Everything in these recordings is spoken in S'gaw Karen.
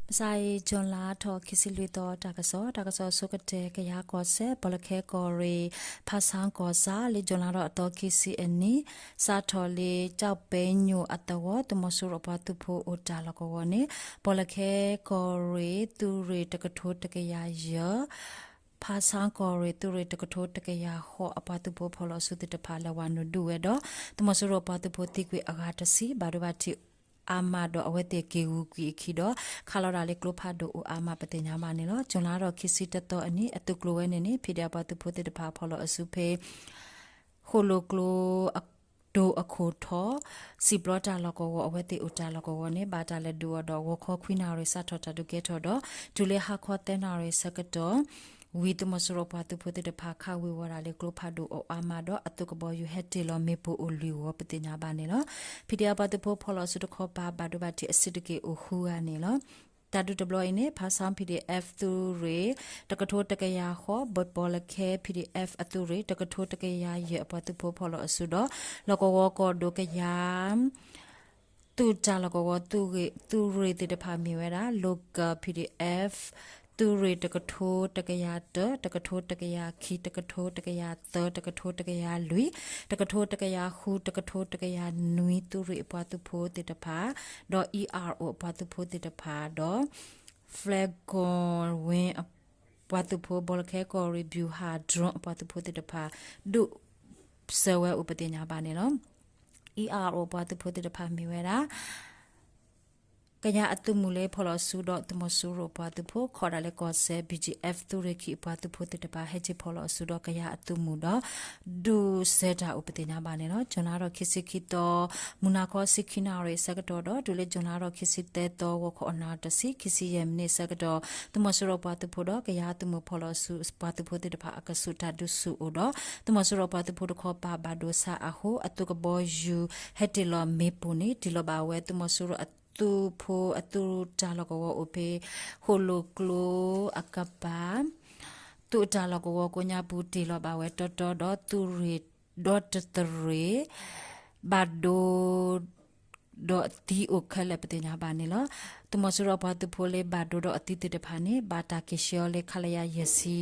မုၢ်ဆါအံၤ June လါထီၣ်ခံဆံလွံၢ်သီ တၢ်ကစီၣ်, တၢ်ကစီၣ်အဆိကတၢၢ် ကယၤကီၢ်စဲၣ် ဘီလၢခဲကီၢ်ရ့ၣ် ဖါဆါကီၢ်ဆၣ် လၢ June လါထီၣ်အသီခံဆံအနံၤ စးထီၣ်လၢ ကၠီၣ်ပဲညိၣ်အသဝီ သုးမီၤစိရိၤပှၤသုးဖိအိၣ်တၢ်လီၢ်ကဝီၤန့ၣ် ဘီလၢခဲကီၢ်ရ့ၣ် သုးရ့ၣ်တကထိတကယၤယဲၢ် ဖါဆါကီၢ်ရ့ၣ် သုးရ့ၣ်တကထိတကယၤဃိး အပှၤသုးဖိဖီၣ်လီၤအစုသ့ၣ်တဖၣ် လဲၤဝဲနုာ်ဒုးဝဲဒီး သုးမီၤစိရိၤပှၤသုးဖိသံကွံာ်အဂၤတဆံ ဘၣ်ဒိဘၣ်ထံးအါမးဒီး အဝဲသ့ၣ်က့ၤဂုၤကွံာ်အခံဒီး ခးလီၤဒၣ်လၢကျိဖးဒိၣ်အိၣ်အါမး ပသ့ၣ်ညါဘၣ်န့ၣ်လီၤ. June လါထီၣ်ခံဆံတသီအနံၤ အသုးကျိၤဝဲန့ၣ်န့ၣ် ဖံးဒဲးအပှၤသုးဖိသ့ၣ်တဖၣ်ဖီၣ်လီၤအစုဖဲ ဃိၣ်လိာ်ကျိ ဒိၣ်အခိၣ်ထီၣ် စံၣ်ပျီတၢ်လီၢ်ကဝီၤ အဝဲသ့ၣ်အိၣ်တၢ်လီၢ်ကဝီၤန့ၣ် ဘၣ်တၢ်လဲၤဒုးအီၤဒီး ဂီၤခီခွံနၣ်ရံၣ် စးထီၣ်တၢ်ဒုးကဲထီၣ်ဒီး တုၤလၢဟါခီသၢနၣ်ရံၣ်ဆၢကတီၢ် ဝံၤသုးမီၤစိရိၤပှၤသုးဖိသ့ၣ်တဖၣ် ခးဝ့ၤဝီၤဒၣ်လၢကျိဖးဒိၣ်အိၣ်အါမးဒီး အသုးကဘီယူၤဟဲတ့ၢ်လီၤမ့ၣ်ပိၢ်အိၣ်လွံၢ်ဂီၤ ပသ့ၣ်ညါဘၣ်န့ၣ်လီၤ. ဖံးဒဲးအပှၤသုးဖိဖီၣ်လီၤအစုတခီပၤ ဘၣ်ဒိဘၣ်ထံးအစုတက့ၢ်အိၣ်ဃုဂၤန့ၣ်လီၤ. တၢ်ဒုးတဘျီအံၤန့ၣ် ဖါဆါ PDF သုးရ့ၣ် တကထိတကယၤဃိး ဘီလၢခဲ PDF အသုးရ့ၣ် တကထိတကယၤယဲၢ် အပှၤသုးဖိဖီၣ်လီၤအစုဒီး လီၢ်ကဝီၤကီၢ်ဒိၣ်ကယၤ သုးတၢ်လီၢ်ကဝီၤ သုးရ့ၣ်သ့ၣ်တဖၣ်မ့ၢ်ဝဲဒၣ် Local PDF သုးရ့ၣ်တကထိတကယၤတၢ တကထိတကယၤခံ တကထိတကယၤသၢ တကထိတကယၤလွံၢ် တကထိတကယၤဃု တကထိတကယၤနွံ သုးရ့ၣ်အပှၤသုးဖိသ့ၣ်တဖၣ် ဒီး ERO အပှၤသုးဖိသ့ၣ်တဖၣ်ဒီး Flag Guard Wing အပှၤသုးဖိ ဘီလၢခဲကီၢ်ရ့ၣ် ဗျူဟာ Drone အပှၤသုးဖိသ့ၣ်တဖၣ် ဒုးဆၢဝဲအိၣ် ပသ့ၣ်ညါဘၣ်န့ၣ်လီၤ. ERO အပှၤသုးဖိသ့ၣ်တဖၣ်မ့ၢ်ဝဲဒၣ် ကယၤအသုးမုၢ်လၢဖီၣ်လီၤအစုဒီး သုးမီၤစိရိၤအပှၤသုးဖိ ခီဒၣ်လၢကီၢ်စဲၣ် BGF သုးရ့ၣ်ခံအပှၤသုးဖိသ့ၣ်တဖၣ် ဟဲက့ၤဖီၣ်လီၤအစုဒီးကယၤအသုးမုၢ်ဒီး ဒုးဆၢတၢ်အိၣ် ပသ့ၣ်ညါဘၣ်န့ၣ်လီၤ. June လါထီၣ်ခံဆံခံသီ မုၢ်နၤခီဆံခံနၣ်ရံၣ်ဆၢကတီၢ်ဒီး တုၤလၢ June လါထီၣ်ခံဆံသၢသီ ဂီၤခီအနၣ်ရံၣ်တဆံ ခံဆံယဲၢ်မံးနံးဆၢကတီၢ် သုးမီၤစိရိၤပှၤသုးဖိဒီး ကယၤအသုးမုၢ်ဖီၣ်လီၤအစု ပှၤသုးဖိသ့ၣ်တဖၣ်အကဆူးတၢ်ဒုးဆူၣ်အိၣ်ဒီး သုးမီၤစိရိၤပှၤသုးဖိတခီပၤဘၣ်ဒိဆါအဃိ အသုးကဘီယူၤဟဲတ့ၢ်လီၤမ့ၣ်ပိၢ်န့ၣ် တ့ၢ်လီၤဘၣ်ဝဲသုးမီၤစိရိၤအသုးဖိအသုးတၢ်လီၢ်ကဝီၤအိၣ်ဖဲ ဃိၣ်လိာ်ကျိအကပၤ သုးတၢ်လီၢ်ကဝီၤကိးညါပူၤ တ့ၢ်လီၤဘၣ်ဝဲတီတီဒီး သုးရ့ၣ်ဒီတသရ့ၣ် ဘၣ်ဒိ ဒီးသံအိၣ်ခဲလၢာ် ပသ့ၣ်ညါဘၣ်န့ၣ်လီၤ. သုးမီၤစိရိၤအပှၤသုးဖိလၢဘၣ်ဒိဒီးအသံသ့ၣ်တဖၣ်န့ၣ် ဘၣ်တၢ်က့ၤဆှၢအီၤလၢ ခလရ ယဲၢ်ဆံ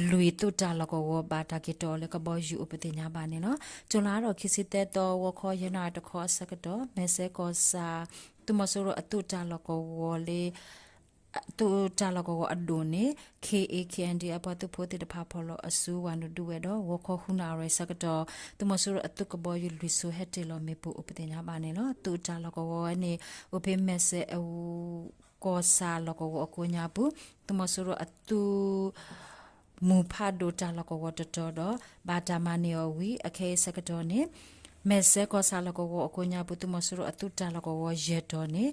လွံၢ် သုးတၢ်လီၢ်ကဝီၤ ဘၣ်တၢ်က့ၤတီၢ်အီၤလၢကဘီယူၤအိၣ် ပသ့ၣ်ညါဘၣ်န့ၣ်လီၤ. June လါထီၣ်ခံဆံသၢသီ ဂီၤခီယဲၢ်နၣ်ရံၣ်တခီအဆၢကတီၢ် မဲာ်ဆဲကီၢ်ဆၣ် သုးမီၤစိရိၤအသုးတၢ်လီၢ်ကဝီၤလၢ သုးတၢ်လီၢ်ကဝီၤအဒိၣ်န့ၣ် KA KNDF အပှၤသုးဖိသ့ၣ်တဖၣ်ဖီၣ်လီၤအစုဝဲနုာ်ဒုးဝဲဒီး ဂီၤခီဃုနၣ်ရံၣ်ဆၢကတီၢ် သုးမီၤစိရိၤအသုးကဘီယူၤလွံၢ်စိၤဟဲတ့ၢ်လီၤမ့ၣ်ပိၢ်အိၣ် ပသ့ၣ်ညါဘၣ်န့ၣ်လီၤ. သုးတၢ်လီၢ်ကဝီၤဝဲန့ၣ် အိၣ်ဖဲမဲာ်ဆဲ ကီၢ်ဆၣ်လီၢ်ကဝီၤအကိးညါပူၤ သုးမီၤစိရိၤအသုးမုၢ်ဖးဒိၣ်တၢ်လီၢ်ကဝီၤတတီၤဒီး ဘၣ်တၢ်မၤန့ၢ်အီၤဝံၤ အခဲအံၤဆၢကတီၢ်န့ၣ် မဲာ်ဆဲကီၢ်ဆၣ်လီၢ်ကဝီၤအကိးညါပူၤ သုးမီၤစိရိၤအသုးတၢ်လီၢ်ကဝီၤယဲၢ်တီၤန့ၣ်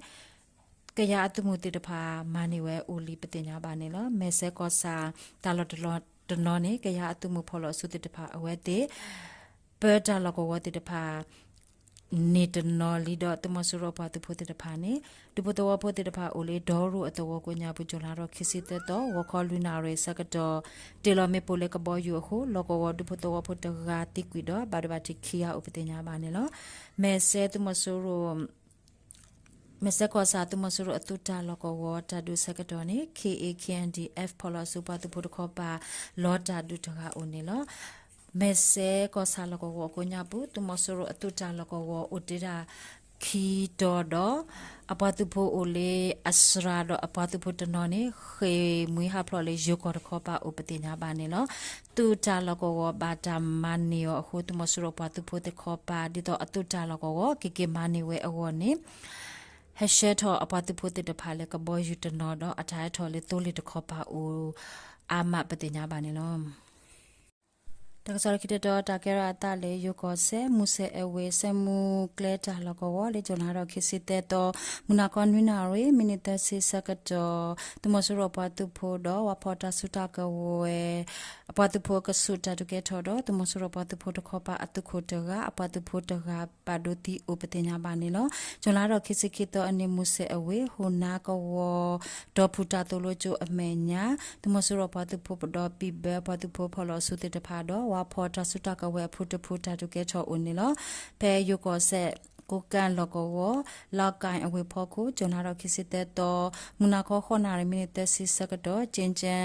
ကယၤအသုးမုၢ်သ့ၣ်တဖၣ်မၤန့ၢ်ဝဲအိၣ်လံ ပသ့ၣ်ညါဘၣ်န့ၣ်လီၤ. မဲာ်ဆဲကီၢ်ဆၣ်တၢ်လီၢ်တနီၤန့ၣ် ကယၤအသုးမုၢ်ဖီၣ်လီၤအစုသ့ၣ်တဖၣ်အဝဲသ့ၣ် ပၢတၢ်လီၢ်ကဝီၤသ့ၣ်တဖၣ် န့ၢ်တနီၤလံဒီး သုးမီၤစိရိၤအပှၤသုးဖိသ့ၣ်တဖၣ်န့ၣ် ဒူဖိသဝီဖိသ့ၣ်တဖၣ်အိၣ်လၢဒီရိၣ်အသဝီကိးညါပူၤ June လါထီၣ်ခံဆံသၢသီ ဂီၤခီလွံၢ်နၣ်ရံၣ်ဆၢကတီၢ် တ့ၢ်လီၤမ့ၣ်ပိၢ်လၢကဘီယူၤအဃိ လီၢ်ကဝီၤဒူဖိသဝီဖိတဂၤသံကွံာ်ဒီး ဘၣ်ဒိဘၣ်ထံးခံဂၤအိၣ် ပသ့ၣ်ညါဘၣ်န့ၣ်လီၤ. မဲာ်ဆဲသုးမီၤစိရိၤ မဲာ်ဆဲကီၢ်ဆၣ်သုးမီၤစိရိၤအသုးတၢ်လီၢ်ကဝီၤတၢ်ဒုးဆၢကတီၢ်န့ၣ် K A K N D F ဖီၣ်လီၤအစုပှၤသုးဖိတခီပၤ လီၤတၢ်ဒုးတဂၤအိၣ်န့ၣ်လီၤ. မဲာ်ဆဲကီၢ်ဆၣ်လီၢ်ကဝီၤအကိးညါပူၤ သုးမီၤစိရိၤအသုးတၢ်လီၢ်ကဝီၤအိၣ်တ့ၢ်ဒၣ်ခံတီၤဒီး အပှၤသုးဖိအိၣ်လၢအစှၤဒီးအပှၤသုးဖိတနီၤန့ၣ် ဃ့ၢ်မှံဟးဖျိးလၢယိၤကီၢ်တခီပၤအိၣ် ပသ့ၣ်ညါဘၣ်န့ၣ်လီၤ. သုးတၢ်လီၢ်ကဝီၤဘၣ်တၢ်မၤန့ၢ်အီၤအဃိ သုးမီၤစိရိၤအပှၤသုးဖိသ့ၣ်တခီပၤ ဒ်သိးအသုးတၢ်လီၢ်ကဝီၤ ကက့ၤမၤန့ၢ်ဝဲအဂီၢ်န့ၣ် ဟဲဆှၢထီၣ်အပှၤသုးဖိသ့ၣ်တဖၣ်လၢကဘီယူၤတနီၤဒီး အတၢ်ဟဲထီၣ်လၢသိလ့ၣ်တခီပၤအိၣ်အါမး ပသ့ၣ်ညါဘၣ်န့ၣ်လီၤ. တၢ်ကစီၣ်လၢခံတတီၤ တၢ်ကဲထီၣ်အသးလၢယိၤကီၢ်စဲၣ် မူစဲးအဝ့ၢ် စဲးမူကျဲတၢ်လီၢ်ကဝီၤလၢ June လါထီၣ်ခံဆံသၢသီ မုၢ်နၤခီနွံနၣ်ရံၣ် မံးနံးသၢဆံဆၢကတီၢ် သုးမီၤစိရိၤအပှၤသုးဖိဒီး ဝါဖီၣ်တၢ်စုတၢ်ကဝဲၤ အပှၤသုးဖိအကဆူးတၢ်ဒုးကဲထီၣ်ဒီး သုးမီၤစိရိၤအပှၤသုးဖိတခီပၤအသုးခိၣ်တဂၤ အပှၤသုးဖိတဂၤ ဘၣ်ဒိသံအိၣ် ပသ့ၣ်ညါဘၣ်န့ၣ်လီၤ. June လါထီၣ်ခံဆံခံသီအနံၤ မူစဲးအဝ့ၢ် ဟူးနါကဝီၤ ဒီဖုတၢ်သိၣ်လိကၠိအမဲာ်ညါ သုးမီၤစိရိၤအပှၤသုးဖိဒီး ပံးဘၢအပှၤသုးဖိဖီၣ်လီၤအစုသ့ၣ်တဖၣ်ဒီး ဝါဖီၣ်တၢ်စုတၢ်ကဝဲၤအဖုတဖု တၢ်ဒုးကဲထီၣ်အိၣ်န့ၣ်လီၤ. ဖဲယိၤကီၢ်စဲၣ် ကိးကၣ်လီၢ်ကဝီၤ လီၤကၣ်အဝ့ၢ်ဖီခိၣ် ကၠူၤလါထီၣ်ခံဆံသၢသီ မုၢ်နၤခီဃိးနၣ်ရံၣ် မံးနံးသၢဆံဆၢကတီၢ် ကၠ့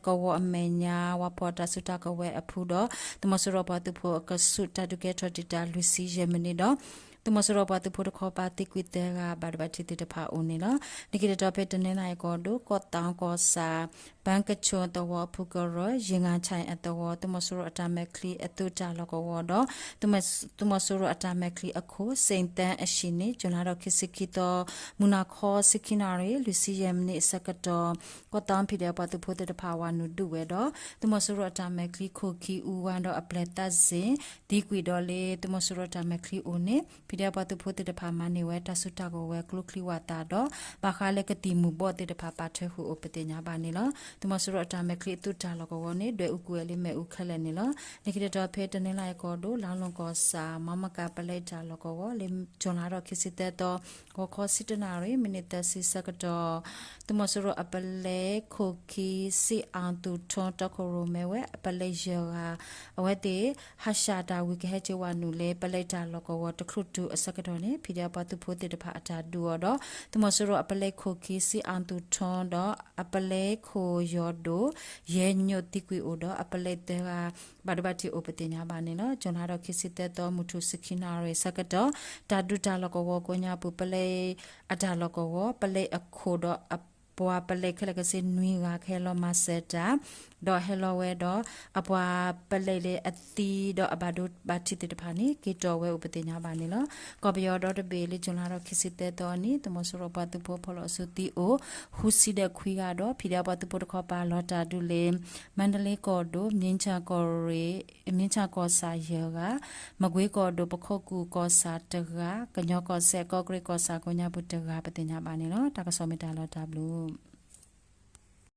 ကၠ့ကဝီၤအမဲာ်ညါ ဝၤဖီၣ်တၢ်စုတၢ်ကဝဲၤအဖုဒီး သုးမီၤစိရိၤပှၤသုးဖိအကဆူး တၢ်ဒုးကဲထီၣ်တံာ်တာ်လွံၢ်ဆံယဲၢ်မံးနံးဒီး သုးမီၤစိရိၤပှၤသုးဖိတခီပၤသံကွံာ်သၢဂၤ ဘၣ်ဒိဘၣ်ထံးသ့ၣ်တဖၣ်အိၣ်န့ၣ်လီၤ. လၢခံတတီၤဖဲတနံၤလါအံၤကီၢ်ဒိၣ် ကီၢ်သီကီၢ်ဆၣ် ဘၣ်ကၠိၣ်သဝီအဖုကရၢ ယ့ၣ်ငါဆၣ်အသဝီ သုးမီၤစိရိၤအတၢ်မဲာ်ချံအသုးတၢ်လီၢ်ကဝီၤဒီး သုးမီၤစိရိၤအတၢ်မဲာ်ချံအခိၣ် စ့ၣ်သၢအဟံၣ်န့ၣ် ကၠူၤလါထီၣ်ခံဆံခံသီ မုၢ်နၤခီဆံခံနၣ်ရံၣ် လွံၢ်ဆံယဲၢ်မံးနံးအဆၢကတီၢ် ကီၢ်သီ PDF ပှၤသုးဖိသ့ၣ်တဖၣ်ဝၤနုာ်ဒုးဝဲဒီး သုးမီၤစိရိၤအတၢ်မဲာ်ချံခိၣ်ခံအူဝါဒီးအပျဲၢ်သးစ့ၣ် သံကွံာ်ဒီးလၢသုးမီၤစိရိၤအတၢ်မဲာ်ချံအိၣ်န့ၣ် PDF ပှၤသုးဖိသ့ၣ်တဖၣ်မၤန့ၢ်ဝဲတၢ်စုတၢ်ကဝဲၤကျိချံဝးသးဒီး ဘၣ်ဃးလၢကသံၣ်မူၤဘှီးသ့ၣ်တဖၣ်ပာ်ထွဲဃုာ်အိၣ်ပသ့ၣ်ညါဘၣ်န့ၣ်လီၤ. သုးမီၤစိရိၤအတၢ်မဲာ်ချံအသုးတၢ်လီၢ်ကဝီၤန့ၣ် ဒွဲၣ်အူကွံာ်ဝဲလၢမ့ၣ်အူခဲလၢာ်န့ၣ်လီၤ. လၢခံတတီၤဖဲတနံၤလါအံၤကီၢ်ဒိၣ် လါလူၢ်ကီၢ်ဆၣ် မီမကၤပလဲတၢ်လီၢ်ကဝီၤ လၢကၠူၤလါထီၣ်ခံဆံသၢသီ ဂီၤခီဆံတနၣ်ရံၣ် မံးနံးသၢဆံဆၢကတီၢ် သုးမီၤစိရိၤအပလဲခိၣ်ခံ စ့ၣ်အၣ်သူၣ်ထီ တီခိၣ်ရိၣ်မဲဝဲ အပလဲယဲၢ်ဂၤ အဝဲသ့ၣ် ဟးဆှၣ်တၢ်ဝံၤကဟဲက့ၤဝၤနုာ်လၢပလဲတၢ်လီၢ်ကဝီၤတချုးတုၤအဆၢကတီၢ်န့ၣ် PDF ပှၤသုးဖိသ့ၣ်တဖၣ်အတၢ်ဒုးအီၤဒီး သုးမီၤစိရိၤအပလဲခိၣ်ခံ စ့ၣ်အၣ်သူၣ်ထီဒီး အပလဲခိၣ်ယီၤဒိၣ် ယဲၢ်ညိးသံကွံာ်အိၣ်ဒီး အပလဲသၢဂၤ ဘၣ်ဒိဘၣ်ထံးအိၣ်ပသ့ၣ်ညါဘၣ်န့ၣ်လီၤ. ကၠူၤလါထီၣ်ခံဆံသၢသီ မုၢ်ထူၣ်ဆံခံနၣ်ရံၣ်ဆၢကတီၢ် တၢ်ဒုးတၢ်လီၢ်ကဝီၤကိးညါပူၤ ပလဲအတၢ်လီၢ်ကဝီၤ ပလဲအခိၣ်ဒီးအပှၤပလဲခဲလၢာ်ခဲဆ့နွံဂၤ ကဟဲလီၤမၤစၢၤတၢ် ဒီးဟဲလီၤဝဲဒီး အပှၤပလဲလၢအသံဒီးအဘၣ်ဒိဘၣ်ထံးသ့ၣ်တဖၣ်န့ၣ် က့ၤတီၢ်ဝဲအိၣ်ပသ့ၣ်ညါဘၣ်န့ၣ်လီၤ. ကီၢ်ပယီၤဒီတဘ့ၣ် လၢကၠူၤလါထီၣ်ခံဆံသၢသီအနံၤ သုးမီၤစိရိၤပှၤသုးဖိဖီၣ်လီၤအစုသံအိၣ် ဃုဆံဒီးခွံဂၤဒီး PDF ပှၤသုးဖိတခီပၤလီၤတၢ်ဒုးလၢ မါဒလ့ကီၢ်ဒိၣ် မြင်းခြံကီၢ်ရ့ၣ် မြင်းခြံကီၢ်ဆၣ်ယဲၢ်ဂၤ, မကွ့ကီၢ်ဒိၣ် ပခိၣ်ကူၢ်ကီၢ်ဆၣ်တဂၤ, ကညီကီၢ်စဲၣ် ကီးကရ့ၣ်ကီၢ်ဆၣ်ကိးညါပူၤတဂၤ ပသ့ၣ်ညါဘၣ်န့ၣ်လီၤ. တၢ်ကစီၣ်မ့ၢ်တၢ်လီၤတၢ်ဘျုး